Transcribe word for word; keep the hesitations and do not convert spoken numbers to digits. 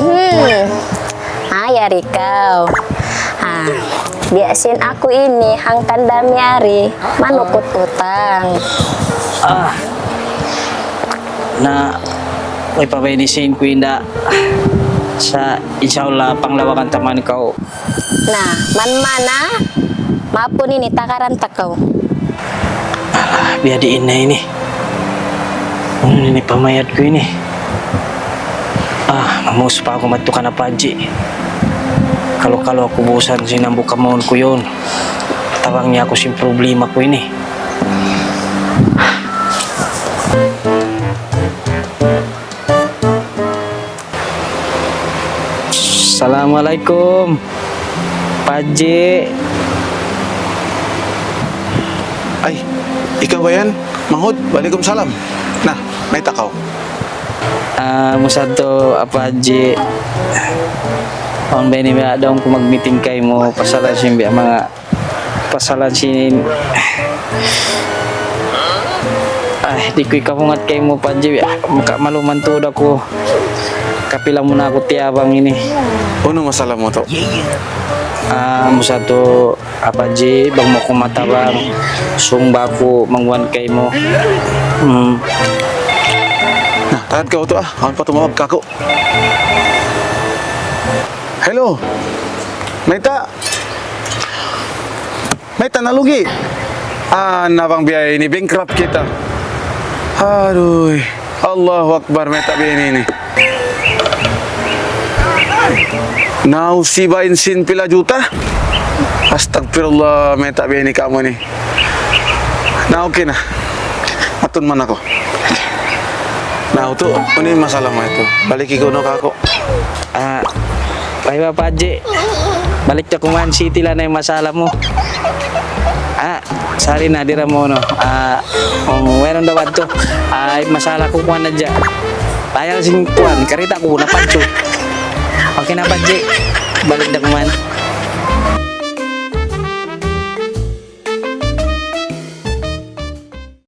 Hmm. Ah, yari kaw. Ah, biya' sin aku ini, hangkan da miyari, manukut utang. Ah. Na, way pa ba ini sin ku inda? Sa, insya Allah, panglawagan ta man kaw. Na, man mana, mapun ini, takaran ta kaw. Alah, biya' diin na ini. Unu ini pamayad ku ini? Ah, mamuus pa aku madtu kan Apa' Haji. Kalu-kalu aku busan sin hambuuk kamaun ku yaun. Tabang niya aku sin problema ku ini. Assalamualaikum, Apa' Haji. Ay, ikaw ba yan? Manghud, waalaikumsalam. Na, mayta' kaw? Ah, musadtu, Apa' Haji. Awn ba ini biya' daun ku mag-meeting kaymu, pasalan sin biya' manga, pasalan sin, ah, di' ku ikamungat kaymu, Apa' Haji, biya' maka maluman tuud aku. Kapila mu na aku tiyabang ini. Unu masalah mu tu? Ah, musadtu, Apa' Haji, bang mu aku matabang, sumba aku mangwan kaymu. Hmm. Na, tagad kaw tu, ah, awn pa tumawag kaku'. Hello. Mayta'? Mayta' nalugi? Ah, na bang biya' ini, bankrupt kita. Aduh. Allahu Akbar, mayta' biya' ini ini. Nausiba in sin pila juta? Astagfirullah, mayta' biya' ini kamu ini. Na, okay na. Matun man aku. Na, utu', unu in masalah mu yadtu? Baliki kunu' kaku'. Ah, ay, Apa' Haji. Balik da kuman, city la na in masalah mu. Ah, sari na, di' da mu, no? Ah, um, wayruun da wadtu. Ah, masalah ku kuwan na hadja. Layal sin kuwan, karita' ku, napadsu. Okay na, Apa' Haji. Balik da kuman.